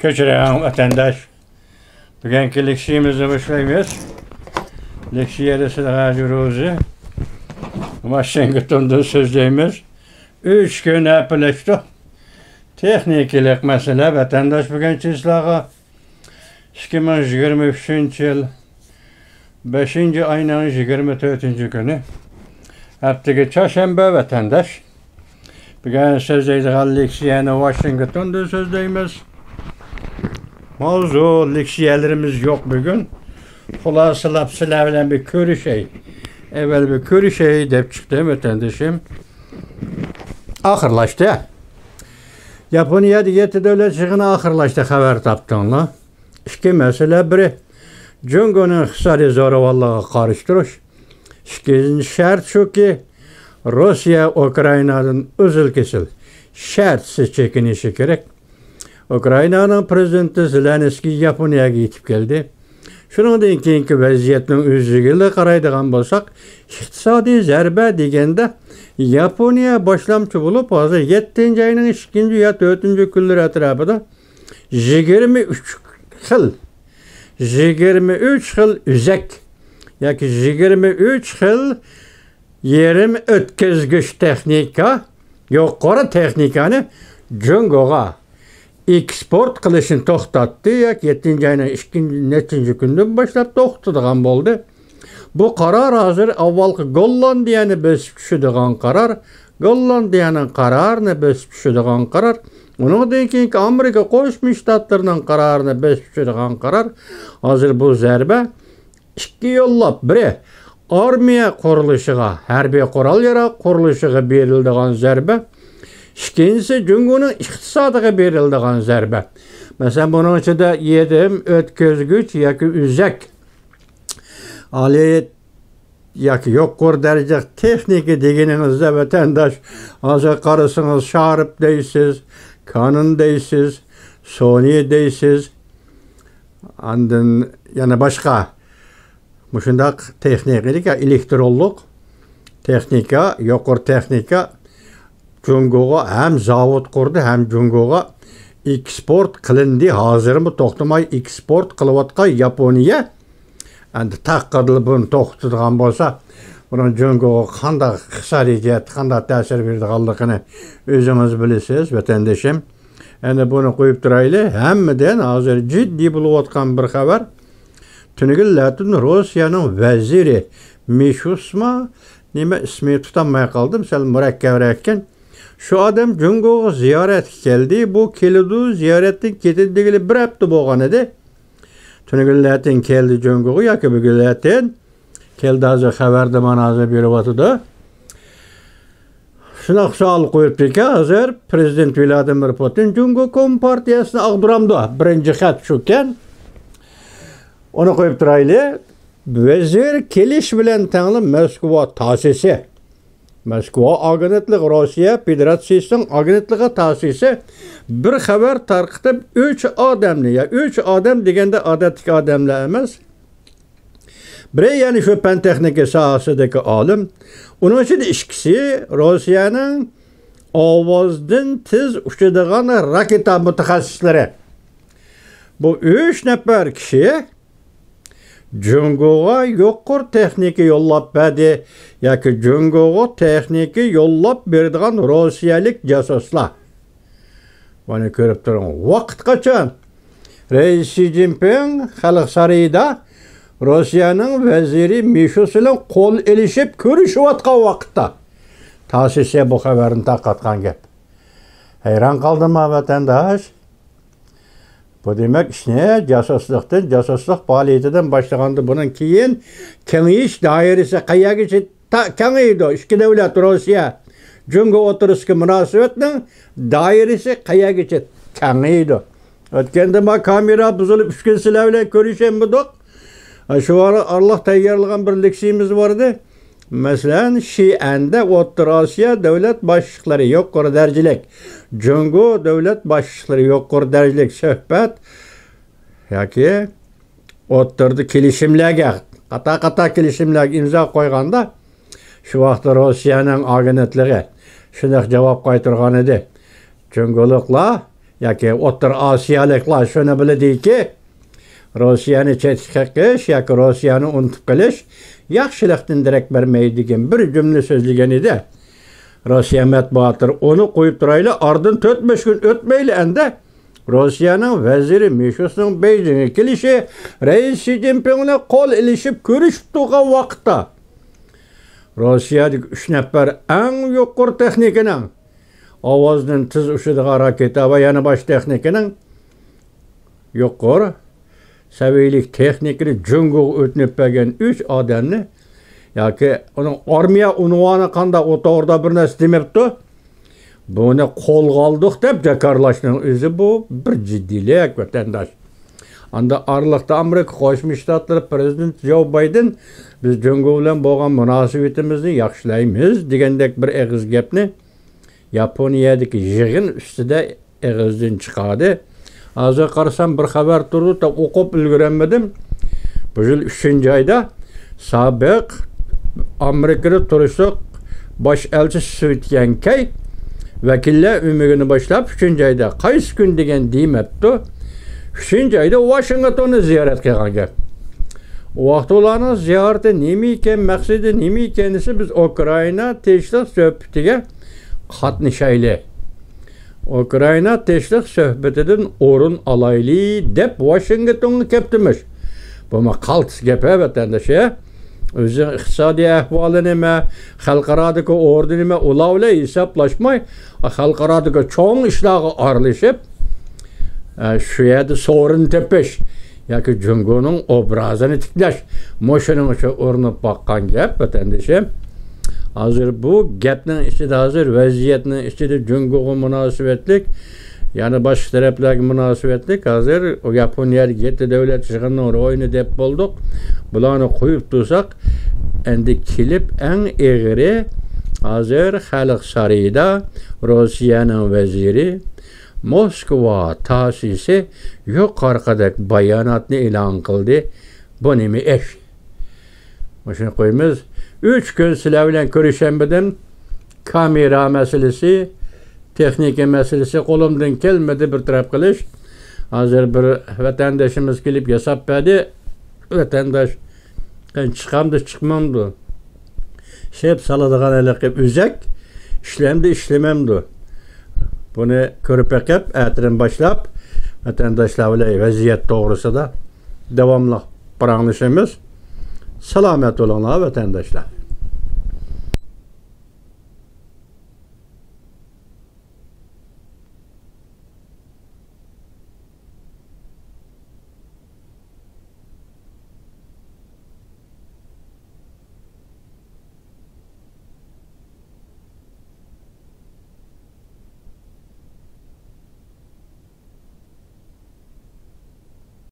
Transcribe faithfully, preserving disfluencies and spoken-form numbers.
كەچۈرۈڭ، ۋەتەنداش. بۈگۈنكى لېكسىيەمىزنى باشلايمىز. لېكسىيەدە سىلەرگە ھازىر روزى. ۋاشىنگتوندىن سۆزلەيمىز. ئۈچ كۈن ھەپىلەشتۇق. تېخنىكىلىق مەسىلە، ۋەتەنداش، بۈگۈن چىسلاغا ئىككى مىڭ يىگىرمە ئۈچىنچى يىل بەشىنچى ئاينىڭ يىگىرمە تۆتىنچى كۈنى، ھەپتىگە چارشەنبە، ۋەتەنداش. بۈگۈن سۆزلەيدىغان لېكسىيەنى ۋاشىنگتوندىن سۆزلەيمىز. ماۋزۇ، لېكسىيەلىرىمىز يوق بۈگۈن. خۇلاسىلاپ سىلەر بىلەن بىر كۆرۈشەي. ئەۋۋەل بىر كۆرۈشەي دەپ چىقتىم، ۋەتەندىشىم. ئاخىرلاشتى. ياپونىيەدە يەتتە دۆلەت يىغىنى ئاخىرلاشتى، خەۋەر تاپتىڭلار. ئىككى مەسىلە، بىرى، جۇڭگونىڭ ئىقتىسادىي زوراۋانلىقىغا قارشى تۇرۇش. ئىككىنچى شەرت شۇكى، روسىيە ئۇكرائىنادىن ئۈزۈل-كېسىل، شەرتسىز چېكىنىشى كېرەك. ئۇكرائىنانىڭ پىرېزىدېنتى زېلېنسكىي ياپونىيەگە يېتىپ كەلدى. شۇنىڭدىن كېيىنكى ۋەزىيەتنىڭ ئۆزلۈكىگە قارايدىغان بولساق، ئىقتىسادىي زەربە دېگەندە، ياپونىيە باشلامچى بولۇپ، ھازىر يەتتىنچى ئاينىڭ ئىككىنچى يا تۆتىنچى كۈنلىرى ئەتراپىدا يىگىرمە ئۈچ خىل، يىگىرمە ئۈچ خىل ئۈزەك ياكى يىگىرمە ئۈچ خىل يېرىم ئۆتكۈزگۈچ تېخنىكا، يۇقىرى تېخنىكانى جۇڭگوغا ئېكسپورت قىلىشنى توختاتتى ياكى يەتتىنچى ئاينىڭ ئىككىنچى، نەچچىنچى كۈنىدىن باشلاپ توختىتىدىغان بولدى. بۇ قارار ھازىر ئاۋۋالقى گوللاندىيەنى بېسىپ چۈشىدىغان قارار، گوللاندىيەنىڭ قارارىنى بېسىپ چۈشىدىغان قارار، ئۇنىڭدىن كېيىنكى ئامېرىكا قوشما شتاتلىرىنىڭ قارارىنى بېسىپ چۈشىدىغان قارار. ھازىر بۇ زەربە ئىككى يوللاپ، بىرى ئارمىيە قۇرۇلۇشىغا، ھەربىي قورال-ياراغ قۇرۇلۇشىغا بېرىلىدىغان زەربە، ئىككىنچىسى جۇڭگونىڭ ئىقتىسادىغا بېرىلىدىغان زەربە. مەسىلەن، بۇنىڭ ئىچىدە يېرىم ئۆتكۈزگۈچ ياكى ئۈزەك، ئالىي ياكى يۇقىرى دەرىجىلىك تېخنىكا دېگىنىڭىزدە، ۋەتەنداش، ھازىر قارىسىڭىز، شارپ دەيسىز، كانون دەيسىز، سونى دەيسىز، ئاندىن يەنە باشقا مۇشۇنداق تېخنىكىلىك، ئېلېكترونلۇق تېخنىكا، يۇقىرى تېخنىكا جۇڭگوغا ھەم زاۋۇت قۇردى، ھەم جۇڭگوغا ئېكسپورت قىلىندى. ھازىرمۇ توختىماي ئېكسپورت قىلىۋاتقان ياپونىيە ئەمدى تاققىدىلا بۇنى توختىتىدىغان بولسا، بۇنىڭ جۇڭگوغا قانداق ئىقتىسادىي جەھەتتە قانداق تەسىر بېرىدىغانلىقىنى ئۆزىڭىز بىلىسىز، ۋەتەندىشىم. ئەمدى بۇنى قويۇپ تۇرايلى. ھەممىدىن ھازىر جىددىي بولۇۋاتقان بىر خەۋەر. تۈنۈگۈنلەتىن روسىيەنىڭ ۋەزىرى مىشۇسما، نېمە ئىسمى تۇتالماي قالدىم، سەل مۇرەككەبرەك ئىكەن. شۇ ئادەم جۇڭگوغا زىيارەتكە كەلدى. بۇ كېلىدۇ، زىيارەتتىن كېتىدۇ دېگىلى بىر ھەپتە بولغان ئىدى. تۈنۈگۈنلەتىن كەلدى جۇڭگوغا ياكى بۈگۈنلەتىن كەلدى، ھازىر خەۋەردە مانا ھازىر بېرىۋاتىدۇ. شۇنداق سوئال قويۇپتىكەن، ھازىر پىرېزىدېنت ۋلادىمىر پۇتىن جۇڭگو كومپارتىيەسىنى ئاغدۇرامدۇ؟ بىرىنچى خەت شۇكەن. ئۇنى قويۇپ تۇرايلى. ۋەزىر كېلىش بىلەن تەڭلا موسكۋا تاسىسى، موسكۋا ئاگېنتلىقى، روسىيە فېدېراتسىيىسىنىڭ ئاگېنتلىقى تاسىسى بىر خەۋەر تارقىتىپ، ئۈچ ئادەمنى، يا ئۈچ ئادەم دېگەندە ئادەتتىكى ئادەملەر ئەمەس، بىرى، يەنى شۇ پەن تېخنىكا ساھەسىدىكى ئالىم، ئۇنىڭ ئىچىدە ئىككىسى روسىيەنىڭ ئاۋازدىن تېز ئۇچىدىغان راكېتا مۇتەخەسسىسلىرى. بۇ ئۈچ نەپەر كىشى جۇڭگوغا يۇقىرى تېخنىكا يوللاپ بەردى ياكى جۇڭگوغا تېخنىكا يوللاپ بېرىدىغان روسىيەلىك جاسۇسلار. مانا كۆرۈپ تۇرۇڭ، ۋاقىت قاچان؟ رەئىس شى جىنپىڭ خەلق سارىيىدا روسىيەنىڭ ۋەزىرى مىشۇس بىلەن قول ئېلىشىپ كۆرۈشۈۋاتقان ۋاقىتتا تاسىسىيە بۇ خەۋەرنى تارقاتقان گەپ. ھەيران قالدىمما، ۋەتەنداش؟ بۇ دېمەك، ئىشنى جاسۇسلۇقتىن، جاسۇسلۇق پائالىيىتىدىن باشلىغاندا، بۇنىڭ كېيىن كېڭىيىش دائىرىسى قەيەرگىچە تا-، كېڭىيىدۇ؟ ئىككى دۆلەت، روسىيە، جۇڭگو ئوتتۇرىسىدىكى مۇناسىۋەتنىڭ دائىرىسى قەيەرگىچە كېڭىيىدۇ؟ ئۆتكەندە ما كامېرا بۇزۇلۇپ، ئۈچ كۈن سىلەر بىلەن كۆرۈشەلمىدۇق. شۇ ئارىلىق تەييارلىغان بىر لېكسىيىمىز بار ئىدى. مەسىلەن، شىئەندە ئوتتۇرا ئاسىيا دۆلەت باشلىقلىرى يۇقىرى دەرىجىلىك، جۇڭگو دۆلەت باشلىقلىرى يۇقىرى دەرىجىلىك سۆھبەت ياكى ئوتتۇرىدا كېلىشىملەرگە، قاتار-قاتار كېلىشىملەرگە ئىمزا قويغاندا، شۇ ۋاقىتتا روسىيەنىڭ ئاگېنتلىقى شۇنداق جاۋاب قايتۇرغان ئىدى. جۇڭگولۇقلار ياكى ئوتتۇرا ئاسىيالىقلار شۇنى بىلىدىكى، روسىيەنى چەتكە قېقىش ياكى روسىيەنى ئۇنتۇپ قېلىش ياخشىلىقتىن دېرەك بەرمەيدۇ دېگەن بىر جۈملە سۆزلىگەن ئىدى. روسىيە مەتبۇئاتلىرى ئۇنى قويۇپ تۇرايلى، ئارىدىن تۆت بەش كۈن ئۆتمەيلى ئەندە روسىيەنىڭ ۋەزىرى مىشۇسنىڭ بېيجىڭغا كېلىشى، رەئىس شى جىنپىڭ بىلەن قول ئېلىشىپ كۆرۈشۈپ تۇرغان ۋاقىتتا، روسىيەدىكى ئۈچ نەپەر ئەڭ يۇقىرى تېخنىكىنىڭ، ئاۋازدىن تېز ئۇچىدىغان راكېتا ۋە يەنە باشقا تېخنىكىنىڭ، يۇقىرى سەۋىيەلىك تېخنىكىنى جۇڭگوغا ئۆتۈنۈپ بەرگەن ئۈچ ئادەمنى، ياكى ئۇنىڭ ئارمىيە ئۇنۋانى قانداق، ئۇ توغرىدا بىر نەرسە دېمەپتۇ. بۇنى قولغا ئالدۇق دەپ جاكارلاشنىڭ ئۆزى بۇ بىر جىددىيلىك، ۋەتەنداش. ئاندا ئارىلىقتا ئامېرىكا قوشما شتاتلىرى پىرېزىدېنتى جو بايدېن، بىز جۇڭگو بىلەن بولغان مۇناسىۋىتىمىزنى ياخشىلايمىز دېگەندەك بىر ئېغىز گەپنى ياپونىيەدىكى يىغىن ئۈستىدە ئېغىزدىن چىقاردى. ھازىر قارىسام، بىر خەۋەر تۇرۇپ، ئوقۇپ ئۈلگۈرەلمىدىم. بۇ يىل ئۈچىنچى ئايدا سابىق ئامېرىكىدا تۇرۇشلۇق باش ئەلچى سۈتيەنكەي ۋەكىللەر ئۆمىكىنى باشلاپ، ئۈچىنچى ئايدا، قايسى كۈن دېگەن دېمەپتۇ. ئۈچىنچى ئايدا ۋاشىنگتوننى زىيارەت قىلغان گەپ. ئۇ ۋاقىتتا ئۇلارنىڭ زىيارىتى نېمە ئىكەن، مەقسىتى نېمە ئىكەن دېسە، بىز ئۇكرائىنا تىنچلىق سۆھبىتىگە قاتنىشايلى، ئۇكرائىنا تىنچلىق سۆھبىتىدىن ئورۇن ئالايلى دەپ ۋاشىنگتونغا كەپتىمىش. بۇمۇ قالتىس گەپ ھە، ۋەتەنداش ھە. ئۆزىنىڭ ئىقتىسادىي ئەھۋالى نېمە، خەلقئارادىكى ئورنى نېمە، ئۇلار بىلەن ھېسابلاشماي، خەلقئارادىكى چوڭ ئىشلارغا ئارىلىشىپ، ئە، شۇ يەردە سورۇن تېپىش ياكى جۇڭگونىڭ ئوبرازىنى تىكلەش، مۇشۇنىڭ ئۈچۈن ئۇرۇنۇپ باققان گەپ، ۋەتەندىشىم. ھازىر بۇ گەپنىڭ ئىچىدە، ھازىر ۋەزىيەتنىڭ ئىچىدە جۇڭگوغا مۇناسىۋەتلىك، يەنە باشقا تەرەپلەرگە مۇناسىۋەتلىك، ھازىر ياپونىيەدىكى يەتتە دۆلەت يىغىنىنىڭ روھىنى دەپ بولدۇق. بۇلارنى قويۇپ تۇرساق، ئەندى كېلىپ ئەڭ ئېغىرى، ھازىر خەلق سارىيىدا روسىيەنىڭ ۋەزىرى موسكۋا تاسىسى يۇقىرىقىدەك باياناتنى ئېلان قىلدى. بۇ نېمە ئىش؟ مۇشۇنى قويىمىز. ئۈچ كۈن سىلەر بىلەن كۆرۈشەلمىدىم. كامېرا مەسىلىسى، تېخنىكا مەسىلىسى قولۇمدىن كەلمىدى بىر تەرەپ قىلىش. ھازىر بىر ۋەتەندىشىمىز كېلىپ ياساپ بەردى. ۋەتەنداش، قېنى چىقامدۇ، چىقمامدۇ؟ شەپ سالىدىغان ھېلىقى ئۆزەك ئىشلەمدۇ، ئىشلىمەمدۇ؟ بۇنى كۆرۈپ بېقىپ، ئەتىدىن باشلاپ ۋەتەنداشلار بىلەن ۋەزىيەت توغرىسىدا داۋاملىق پاراڭلىشىمىز. سالامەت بولۇڭلار، ۋەتەنداشلار.